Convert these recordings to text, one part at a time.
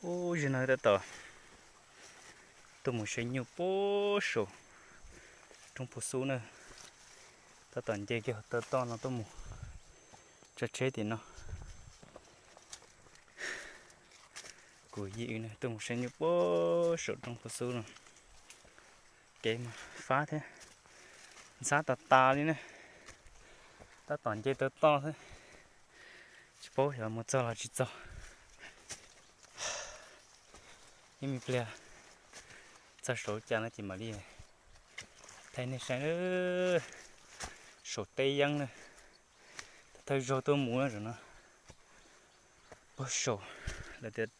Ub, zim no tab tom tuaj mus saib nyuj puag saum roob Phu Xub na. Tab tom nce kiag taw toj no tuaj mus tso tsheb tim no. Kuv yij wb tuaj mus saib nyuj puag saum roob Phu Xub no. Kev mas fab thiab ntxhab tas tas li ne. Tab tom nce taw toj xwb, tsis paub xyov mus txog los tsis txog. Ib me pliag txog saum cas no ces mam li thaij nej saib. Saum teb yeeb na, thawj zaug tuaj mus na, zaum no puag saum lawv tias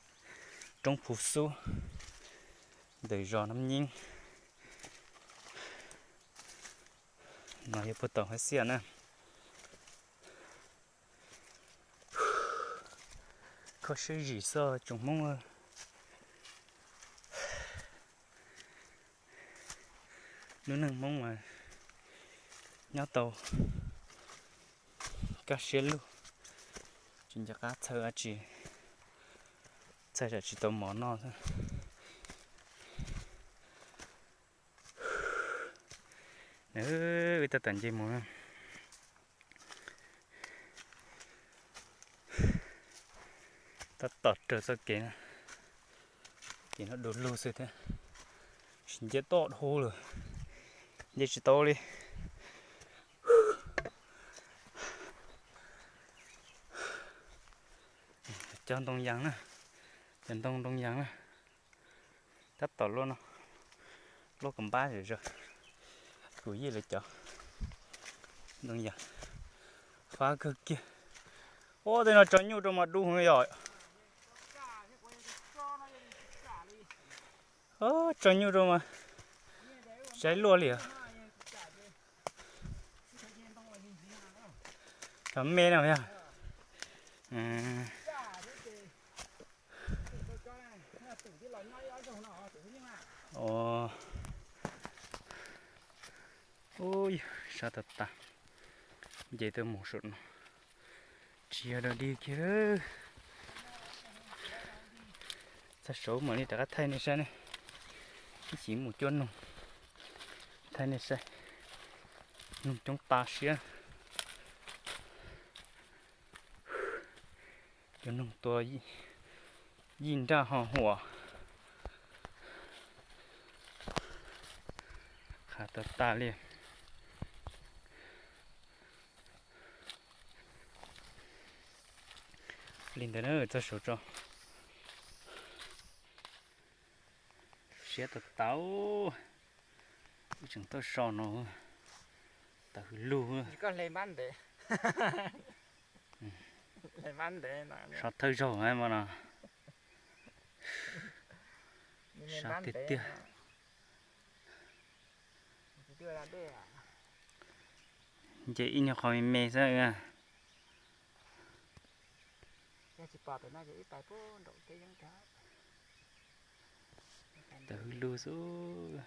roob Phu Xub ntawm zos Nab Nyeeb. No yog puag tom Hab Xiaj na. Kho siab zim xwb tsoom Hmoob. Lub neej Hmoob mas nyob tau kaj siab lug, tsis nco qab txhawj dab tsi, txhawj tsam tsis tau mov noj xwb. Wb tab tom nce mus na. Tab tom raws txoj kev, kev no du lug xwb thiab, tsis nce toj dhau lawm, nce tsis tau li. Cov ntoo yas na, cov ntoo ntoo yas na. Tab tom luaj no, luaj kom npab zom zaws. Kuv yij lawv cov ntoo yas fab kawg kiag. Ua tej no tso nyuj rau mas dub heev yom. Tso nyuj rau mas saib luaj li. Cov me no yog. Ub, sab tag tag, nce tuaj mus saum no, tsis yog dog dig kiag. Txog saud mam li rov qab thaij nej saib ne. Ib chim mus cuab noog, thaij nej saib, noog coob tas siab. Cov noog tua yij nraj ho huam, qhav tas tas li. Li ntawd na, txog saud tso. Siab tas tas, wb tseem tuaj so no, tawv hwv lug. Koj hle npab ntev. Hle npab ntev no. So thawj zaug mas no. Sab tiag tiag. Nce ib nyuag qho me me xwb. Tawv hwv lug xwb.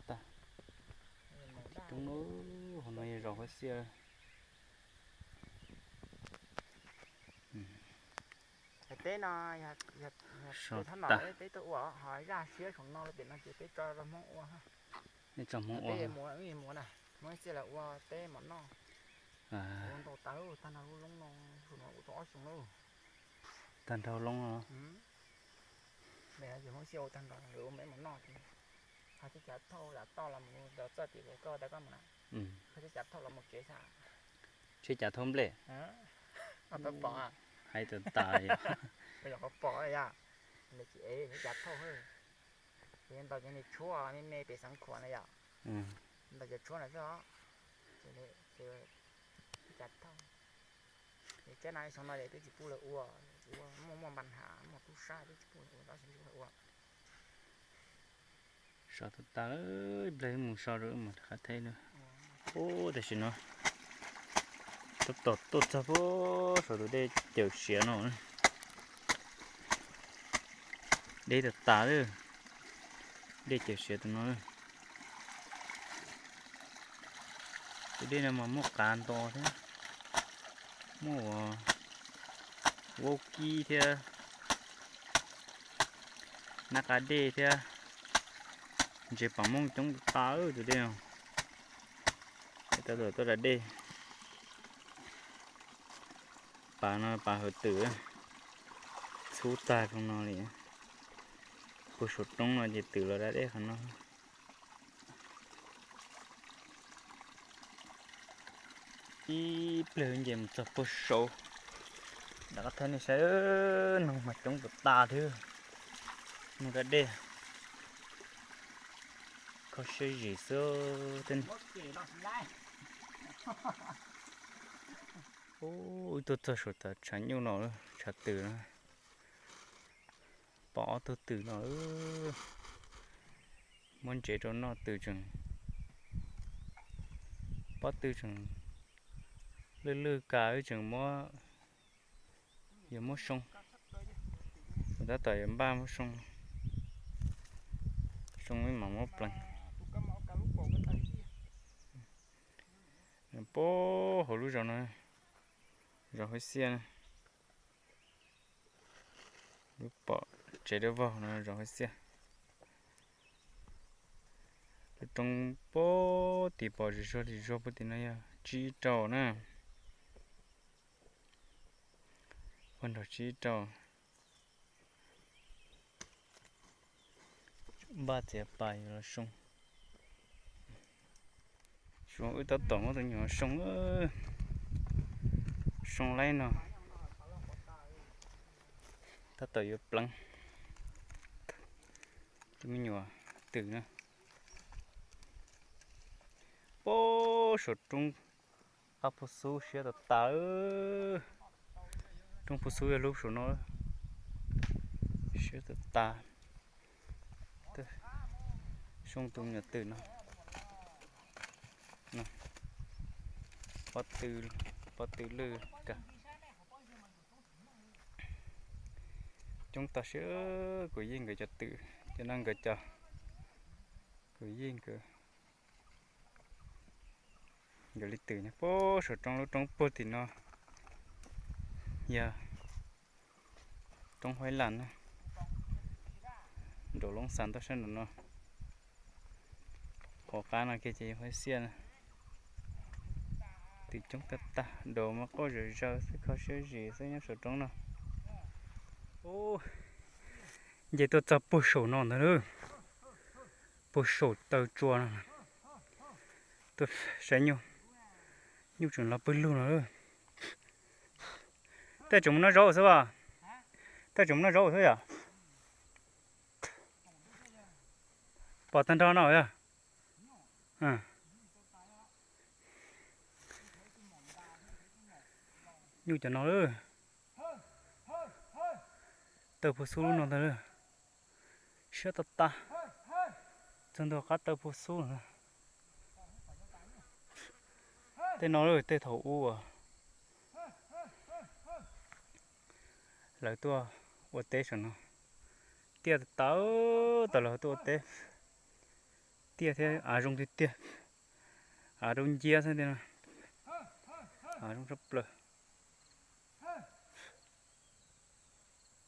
Tag. Coob lub hauv no yog zos Huab Xiaj. Teb no, so tag. Teb tuaj ua ho zaj siab saum no los pem no ces peb tso rau Hmoob ua. Nej tso Hmoob ua. Peb mus, mus na, Hmoob Xiaj los ua teb mov noj. Ua ntau tawv, tag nrho lub loob no, saum no ua tau ob xyoo lawm. Tag nrho loob no. Hmoob Xiaj ua tag nrho lawv ua mov noj ces, ho tsheb cav thauj yav toj los mus rau txoj kev koj tau koj mus na. Ho tsheb cav thauj los mus kev xwb. Tsheb cav thauj nplej. Hais tas tas li. Yog qhov pom yom, nws tsis ev tsheb cav thauj. Ces ntaus cov niag tshuab me me pem Xeev Khuam na yom. Ntaus cov tshuab na xwb os. Tsheb cav thauj. Ces tsab no xyoo no ces twb tsis pub lawv ua, ua muaj muaj npa has muaj tub sab twb tsis pub lawv ua, tab sis ua. So tas tas, ib pliag mus so rau wb mam rov qab thaij na. Ub, tam sim no tab tom tuaj txog puag saum tus dej Cawm Siav no. Deb tas tas lawm, dej Cawm Siav tus no. Tus dej no mas muaj qav nto thiab, muaj uas vaub kib thiab, nab qa dej thiab, ntses pam mooj coob tas tus dej no. Tau tuaj da dej. Pas no pas hauv twm, txhub tag zoo no li. Puag saum roob no ces twm los da dej qhov no. Ib pliag nce mus txog puag saud, rov qab thaij nej saib, noog mas coob tas tas thiab. Noog da dej, kho siab zim xwb. Wb tuaj txog saum tom tshav nyuj no, tshav twm no, pom ob tug twm no, muab ntsev rau noj twm tseem, pob tw tseem lwj lwj kas wb tseem muab, yuav muab soo, tab tom yuav npaj muab soo, soo ib mam muab pleev. Puag hauv lub zos no, zos Huab Xiab na. Lub pom tsev dawb vog no zos Huab Xiab. Lub roob puag tim pom zis zog zis zog puag tim no yog tsib rau na. Puag nrog tsib rau. Npaj txiav pas yuav los soo. Soo wb tab tom muab tus nyuam soo, soo laib no, tab tom yuav pleev tus me nyuam twm na. Puag saum roob qab Phuj Xub siab tas tas. Roob Phuj Xub yog lub saum no, siab tas tas. Soo tus me nyuam twm no, pob tw lwj kawg. Coob tas siab. Kuv yeej nkawd cov twm, cov no nkawd cov, kuv yeej nkawd, nkawd li twm nyob puag saum roob, lub roob puag tim no yog roob Huaib Las na, nraum Loob Xas ntau sab nraum no. Hauv qab no kiag ces yog Huaib Xiab na. Twm coob tag tag, daus mas quaj zom zaws xwb, kho siab zim xwb nyob saum roob no. Nce tuaj txog puag saum no ntag lauj, puag saum taw tsua no. Tuaj saib nyuj, nyuj tseem los pwg lug no lauj. Tej tseem mus noj zaub xwb as, tej tseem mus noj zaub xwb yom. Pom tag nrho no yog. Nyuj cov no lauj, taw Phuj Xub lub no ntag lauj. Siab tas tas, txog ntua qab taw Phuj Xub no. Tej no lauj, tej thaum ub lawv tuaj ua teb saum no, tiaj tas tas, tam lawv tuaj ua teb, tiaj thiab av zoo tiag tiag, av rau nciab xwb tiag, av zoo tshaj plaws.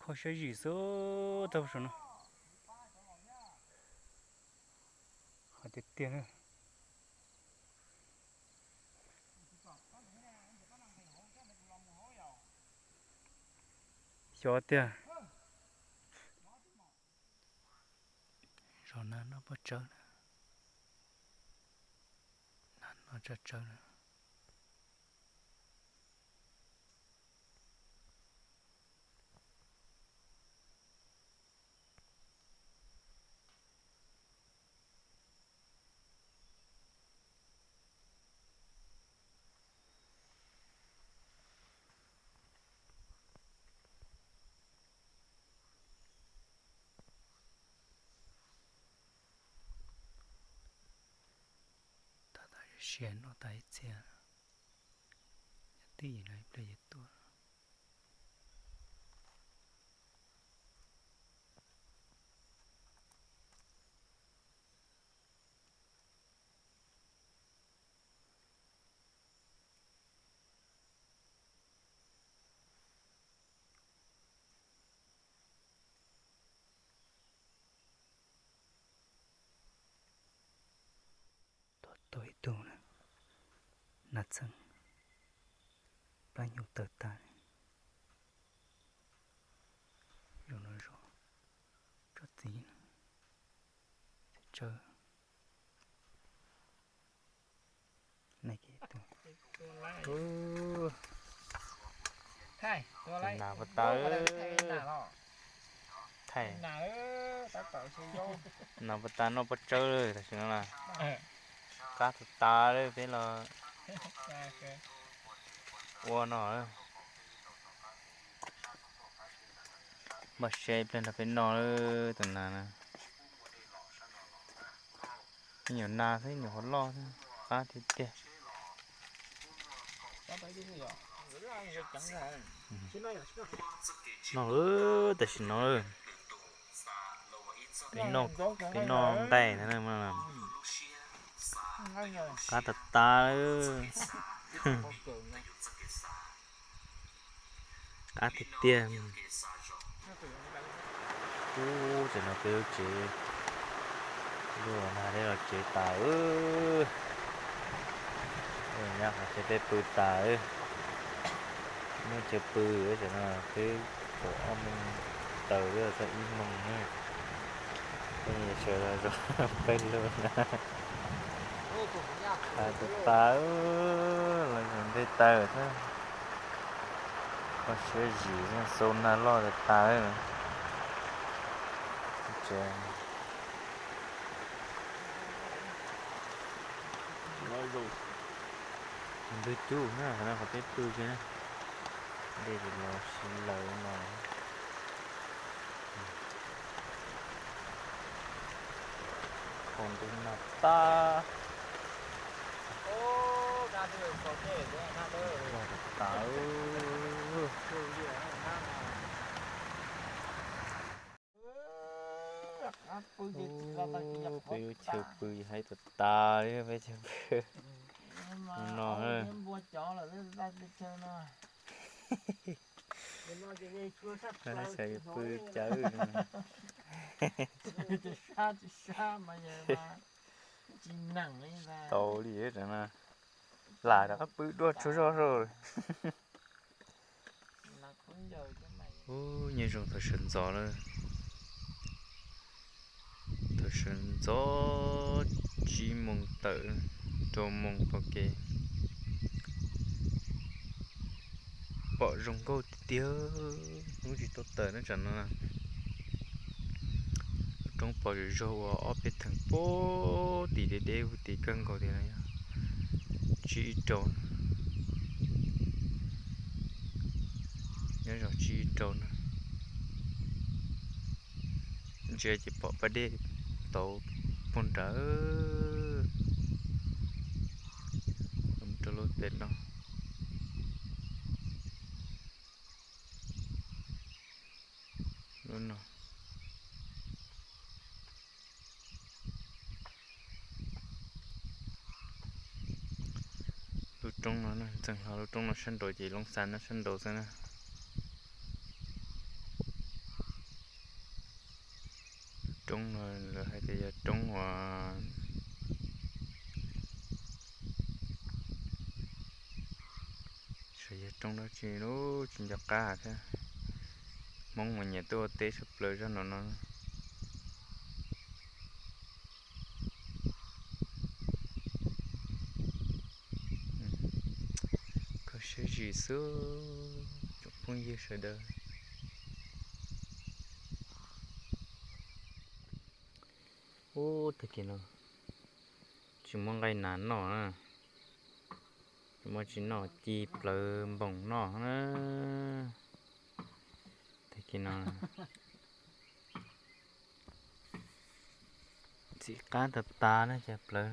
Kho siab zim xwb tau saum no. Qhov tiag tiag na. Xyov tiag. Zos na noj pob tsawb na, na noj tsawb tsawb na. Tab tom sia noj tag ib txhia, nyob twj ywm no ib pliag yuav tuaj. Tau ib tug na, nas txheej plab nyuj tawg tag li. Zoo no zoo, tso txiv na, tsawb. Nas puas tas, thaij, nas puas tas noj pob tsawb tam sim no na. Qab tas tas lawm peb los ua no. Npaj siab ib pliag nrog peb noj lawm tus nas na. Ib nyuag nas xwb, ib nyuag qhuav loj xwb, qab tiag tiag. Noj lawm tam sim no, peb noj nqaij na, qab tas tas lawm. Qab tiag tiag. Ub, tam no peb lub tsev, lub no peb los tsev tas. Nyab qhov tias peb pw tas, muaj chaw pw, tam no peb kaum ob moos taws txog ib moos na. Peb sawv los zoo peb lub na. Qab tas tas, los zoo ntev taws xwb. Koj siab zim xau nag loj tas tas. Ntug cub na, qhov no qhov peb pw kiag na. Dej los sib laws no. Qhov ntug nag tas. Loj tas tas. Peb lub chaw pw haib tas tas li, peb chaw pw no. Sawv pw cawv. Tau li, lam rov qab pw dua tsaug zog. Ub, nyob zoo thaum sawv ntxov lawm. Thaum sawv ntxov tsib moos tawm, rau moos pom kev, pom zoo nkauj tiag tiag. Hnub tsis tau tawm na tsam no. Lub roob pom zoo zog uas ob peb theem puag tim deb deb puag tim kawg nkaus tiag no yog tsib ib rau, nyob zog tsib ib rau na. Ntsia ces pom pas dej tauv puag nrad rau lub pem no. Lub no, lub roob no, ntxeev hlo lub roob no sab nraud ces Loob Xas nyob sab nraud xwb na. Lub roob no lawv hais tias yog roob uas, xyov yog roob dab tsi lub tsis nco qab thiab. Hmoob mas nyiam tuaj ua teb tshaj plaws zaj no no. Koj siab zim xwb tsoom phooj ywg sawv daws. Ub, tag kis no tsis muaj nqaij nas noj na, tsis muaj tsis noj ci plawv npoos noj na. Tag kis no txiv qab tas tas na cas plawv.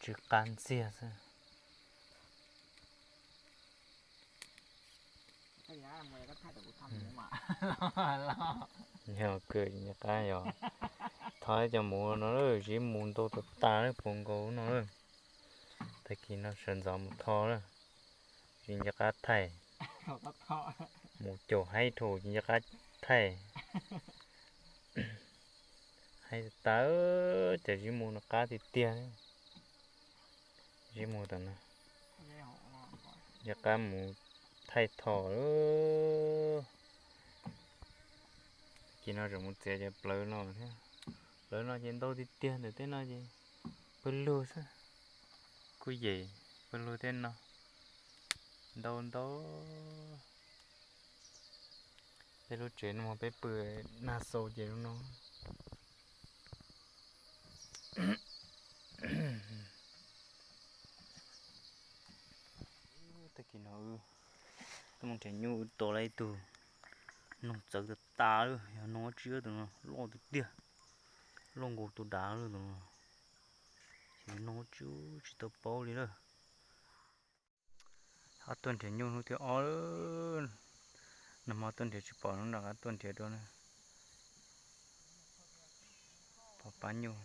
Tsw qab ntxiag xwb. Yog kawg nco qab yog thov cov mus no lawm, zib mus ntau tas tas lawm, puas nkaus no lawm. Tag kis no sawv ntxov mus tho lawm, tsis nco qab thaij. Mus caum haib dhau tsis nco qab thaij. Hais tas, cas zib mu no qab tiag tiag. Zib mu tom no, yog qab mus thaij tho lawm. Ces no tseem mus txiav cov plawv no thiab. Plawv no ces ntau tiag tiag, ntawm tej no ces pawg lug xwb. Kuj yem pawg lug tej no ntau ntau. Peb lub tsev no peb pw nag xaus ces zoo no. Tag kis no wb tuaj mus nrhiav nyuj, wb tua tau ib tug noog txawv tas tas lawm, yog noog ob tsib tus no loj tiag tiag, loj nkaus tus dav lawm tus no. Ces noog ob tsib tsis tau paub li lawm. Ho tuaj nrhiav nyuj hnub thib ob, nag hmo tuaj nrhiav tsis pom, hnub no rov qab tuaj nrhiav dua na. Pom pab nyuj,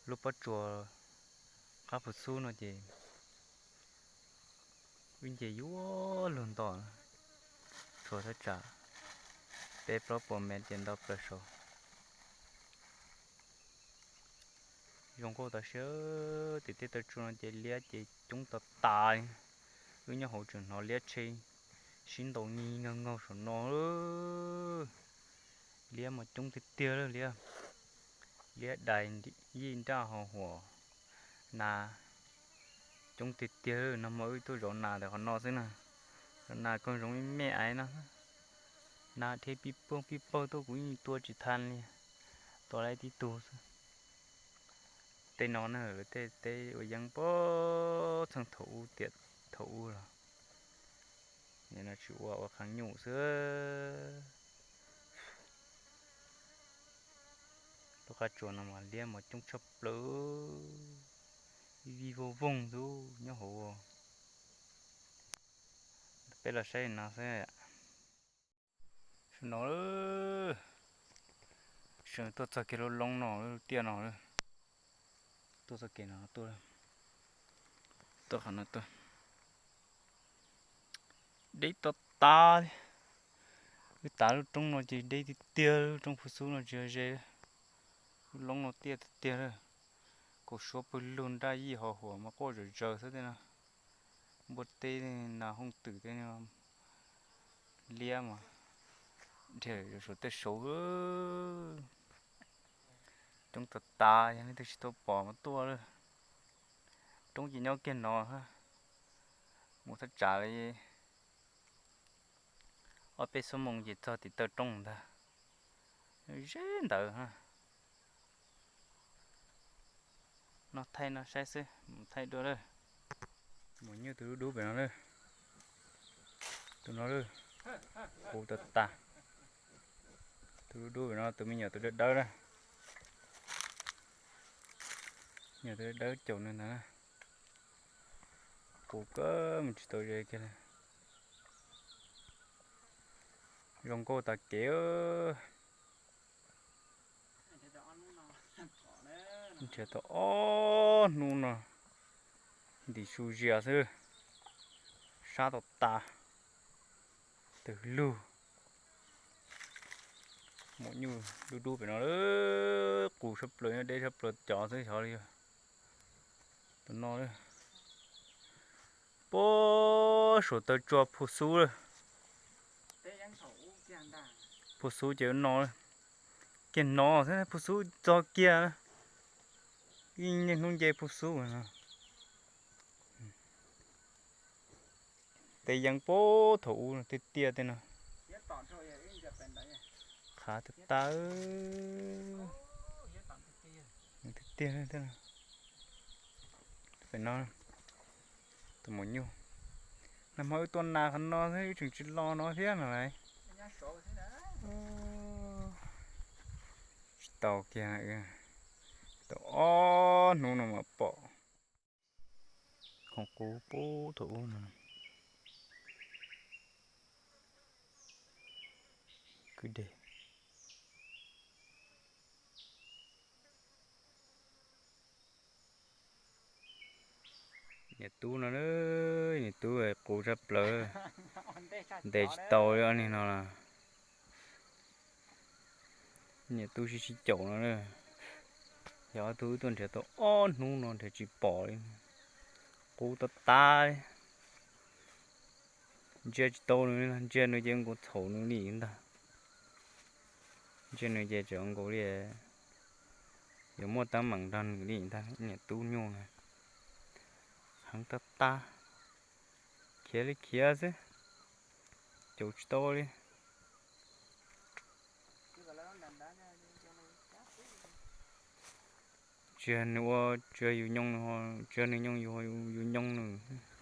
lub pob tsuas qab phuv xub no ces wb nce yuav luag nto, tshuav thaj tsam peb plaub puas mev ces nto plaws saud. Zoo nkauj tas siab, tim tej taw tsua no ces liab ces coob tas tas li. Wb nyob hauv tseem hnov liab tshe sib ntaus nyi nkaug nkaug saum no. Liab mas coob tiag tiag lawm, liab, liab dais yij nraj hos huam nas coob tiag tiag. Nag hmo wb tuaj zov nas ntawm qhov no xwb na, zov nas koog zoov me me aiv no, nas dhia pij pawg pij pawg tuaj kuv yeej tua tsis tau li, tua tau ib tug xwb. Tej no na, tej teb ua yeeb puag txheej thaum ub tiam thaum ub los, nim no tsis ua, ua qhov nyuj xwb. Lub qab tsuas no mas liab mas coob tshaj plaws, vij vij voog voog xwb nyob hauv. Peb los saib no xwb. Sawv no, sawv tuaj txog kiag lub loob no, lub tiaj no, tuaj txog kiag no tuaj, tuaj qhov no tuaj. Deb to tas li. Wb tav lub roob no ces deb tiag tiag, lub roob phu xub no tsis yog ze. Lub loob no tiaj tiag tiag lawm. Kaum suab pawg lug nraj yij hos huam mas quaj zom zaws xwb tej no. Npua teb nas hooj twm tej no, liab mas dhia suav tej saud. Roob tas tas, yog leej twg tsis tau pom mas tuaj lawm. Roob ces nyob kiag no, mus thaj tsam li ob peb xuab moos ces txog tim taw roob ntag. Ze ntawd na. No thaij no saib xwb, mus thaij dua lawm. Mus nyuj tus dub dub pem no lawm. Tus no lawm, qus tas tas. Tus dub dub pem no, tus me nyuam tus dawb dawb na. Nyuam tus dawb dawb caum nws ntag na. Qus kawg mus tsis tau ze kiag li. Zoo nkauj tas kev. Nrhiav tau ob hnub no, ntim su zias xwb, sab tau tas, twg lug. Maum nyuj dub dub pem no, qus sab plaws nyob deb sab plaws cov xwb xyov li. Tus no, puag suav taw tsua phu xub lawm. Phu xub ces no, kiag no xwb phu xub txog kiag. Ib niaj hnub nce phu xub no. Tej yeeb puag thaum ub tiaj tiaj tej no. Qhav tas tas. Tiaj tiaj pem no. Tus maum nyuj. Nag hmo wb tua nas qhov no xwb, wb tseem tsis los no thiab no lauj. Tsis tau kiag, tau ob hnub no mas pom. Khoom qub puag thaum ub no. Kwj deg. Niam tub no, niam tub qus sab plaws, ntes tsis tau li ob niag no los. Niam tub sib sib caum no, yog ob tug wb tuaj nrhiav tau ob hnub no nrhiav tsis pom li, qub tab tab. Ntsia tsis tau nws, ntsia nws ces nkaus txhaum nws li ntag. Ntsia nws ces tseem nkaus li yuav muaj teeb meem nrog nws li ntag. Niam tub nyuj na, heev tab tab, khiav li khiav xwb, caum tsis tau li. Tsis yog nws ua, tsis yog yus nyoo nws, tsis yog nws nyoo yus, yus nyoo nws.